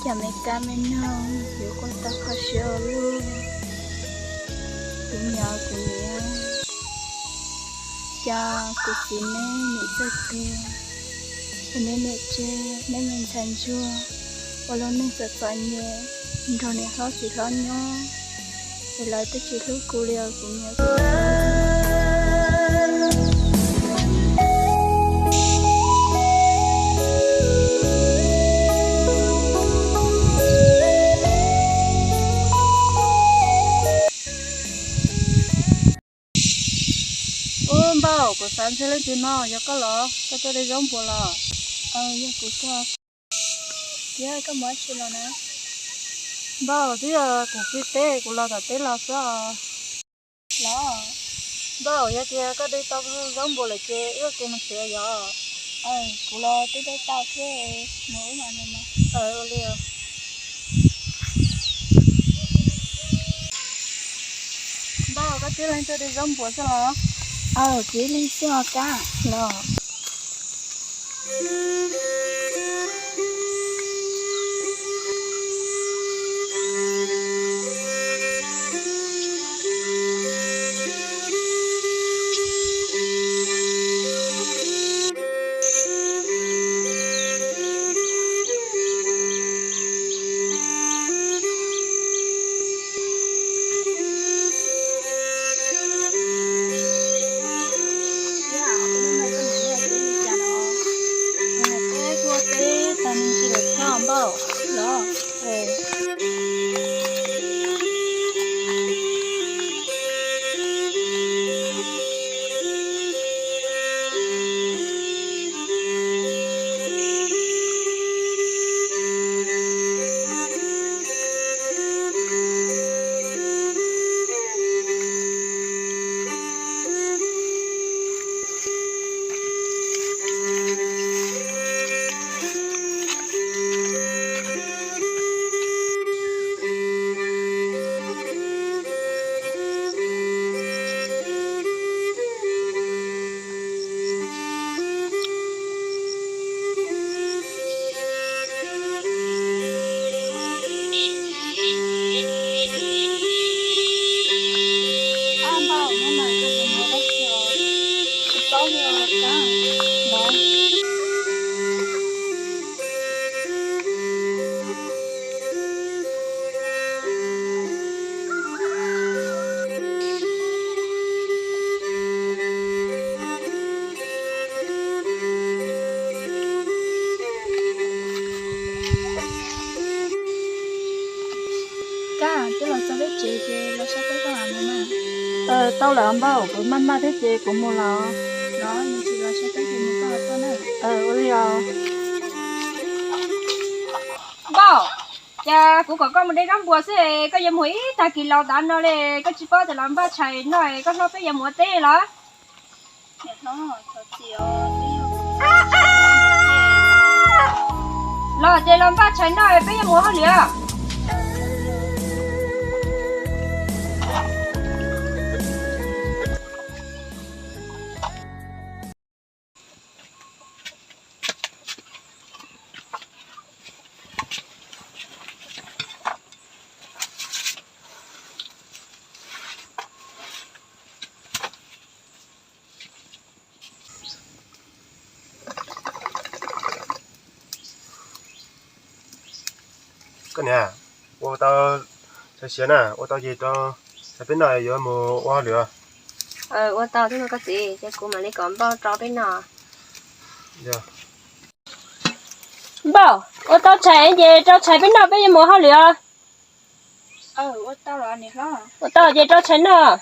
Cov me kab me noog yuav quaj tau kho siab ua luaj. Kuv niam, kuv niam, cas kuv txiv neb nim txawj tiag, es neb niam tseg neb me ntxhais ntsuag ua lub neej txom txom nyem nrog niam hlob txiv hlob nyob, es lawv twb tsis hlub kuv li os kuv niam. Ub npauj, kuv xav ntshe leej twg no, yog koj los? Koj tuaj de zaub npua los? Yog kuv tuaj. Tiag, koj mus dab tsi los na? Npauj, twb yog kuv pw teb, kuv los tom teb los xwb os. Los. Npauj, yog tias koj de tau zaub npua lawm ces wb ua ke mus tsev yom. Kuv los twb de tau thiab, mus wb mam mus. Ua li. Npauj, koj tib leeg tuaj de zaub npua xwb los? Aw, tib leeg xwb os Kab. Los. Peb kuj teb tag me ntsis lawm thiab npauj los. Kab, twb los txog peb tsev ces los saib peb koj mam mus na. Tau lawm npauj, kuv maj maj thiab ces kuv mus los. Los, nws tsis los saib peb ces mus koj los tuaj na. Ua li os. Npauj, cas kuv kom koj mus de zaub npua xwb, koj yuav mus ib tag kis los tav no li, koj tsis paub tias los npaj tshais noj, koj hlob peb yuav mus ua teb los? Los ces los npaj tshais noj, peb yuav mus hauj lwm. Koj niam, ua tau tshais siav na, ua tau ces rau tshais peb noj yuav mus ua hauj lwm. Ua tau thiab koj txiv, ces kuv mam li kom npauj rau peb noj. Npauj, ua tau tshais ces rau tshais peb noj, peb yuav mus hauj lwm os. Ua tau ces rau tshais noj.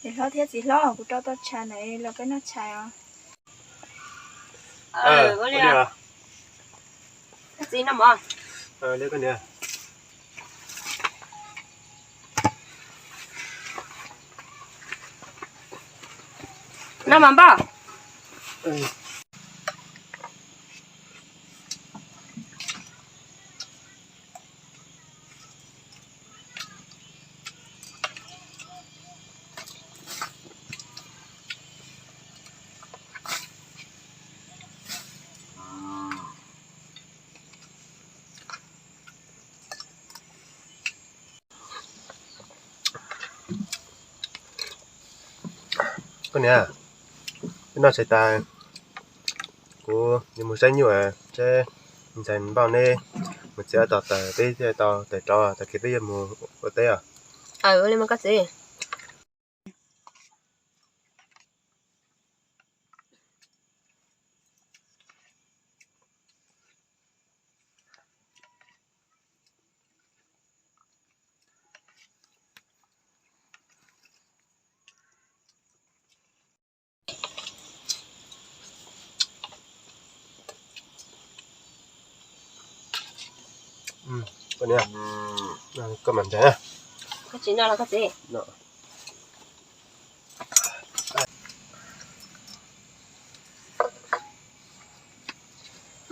Niam hlob thiab txiv hlob, kuv rau tau tshais na, los peb noj tshais os. Ua li os. Koj txiv noj mov. Noj mov npauj. Koj niam, peb noj tshais tas, kuv yuav mus saib nyuj seb ntxhais npauj neb mus txiav tau taws peb thiaj tau taws rauv, tag kis peb yuav mus ua teb os. Ua li mas koj txiv. Koj niam, koj mam ntsaig na. Koj tsis noj los koj txiv.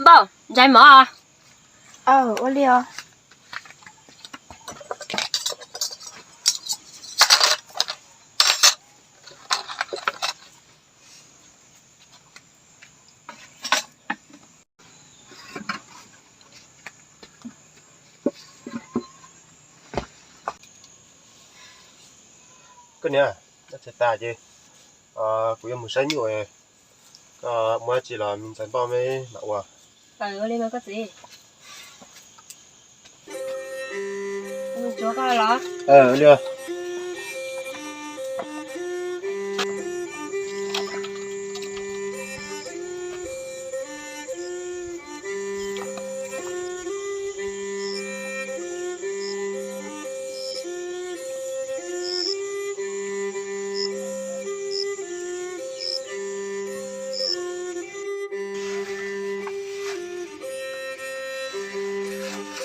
Npauj, ntsaig mov. Ua li os. Koj niam, noj tshais tas ces kuv yuav mus saib nyuj, koj muaj dab tsi los me ntxhais npauj me mam ua. Ua li mas koj txiv. Mus tsuav koj los.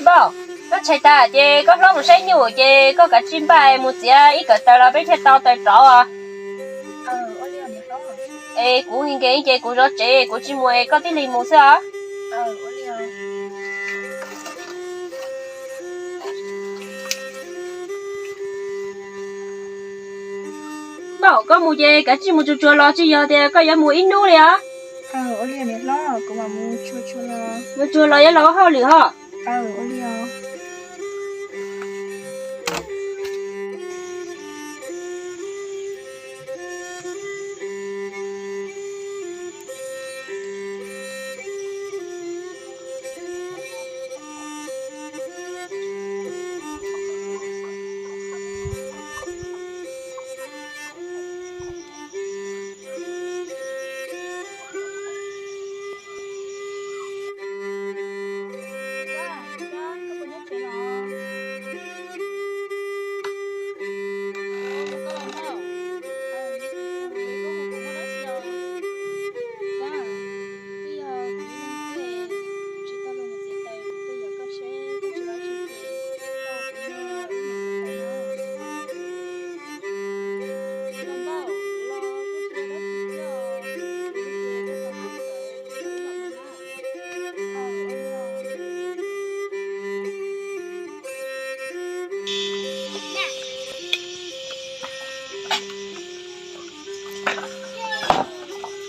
Npauj, koj tshais tas ces koj hlob mus saib nyuj ces koj kav tsij npaj mus txiav ib kawm taws los peb thiaj tau taws rauv os. Es kuv nkees ces kuv zov tsev, kuv tsis mus es koj thiaj li mus xwb os. Npauj, koj mus ces kav tsij mus tsuag tsuag los, tsis yog tias koj yuav mus ib hnub li os. Mus tsuag los yuav los ua hauj lwm hos.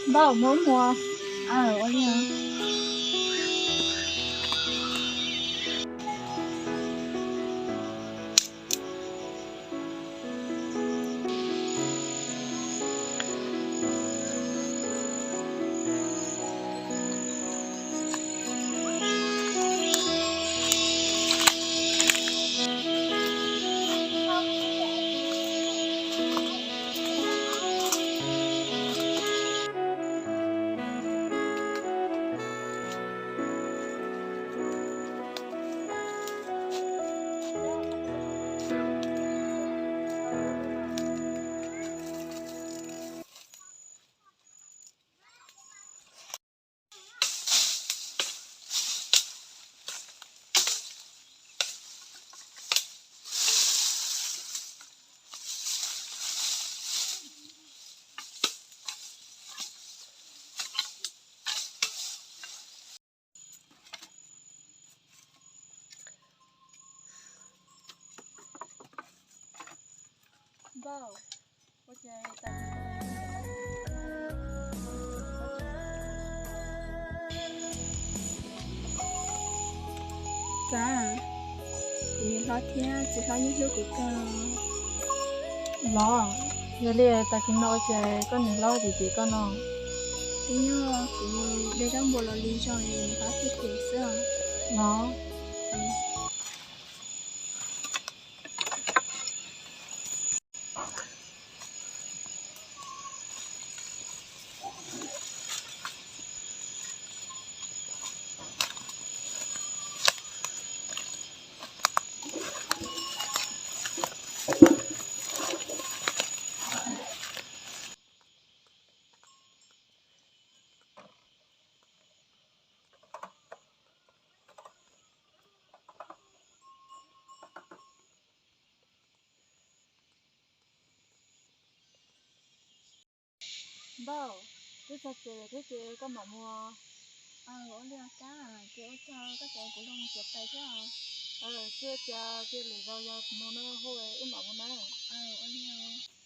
Npauj, muab muag. Ua li. Nkauj, ua cas tas Txawm kuv niam hlob thiab txiv hlob yeej hlub kuv kawg. Los, yog li tag kis no ua cas koj niam hlob tsis cem koj no? Twb yog kuv de zaub npua los li zoo es niam hlob thiaj cem xwb os. Los. Npauj, twb txog tsev lawm thiab ces koj mam mus. Ua li os Kab, ces ua tsaug koj coj kuv los mus txiav taws thiab os. Tsis ua cas, ces lwm zaus yog mus no hu wb mam mus na. Ua li os.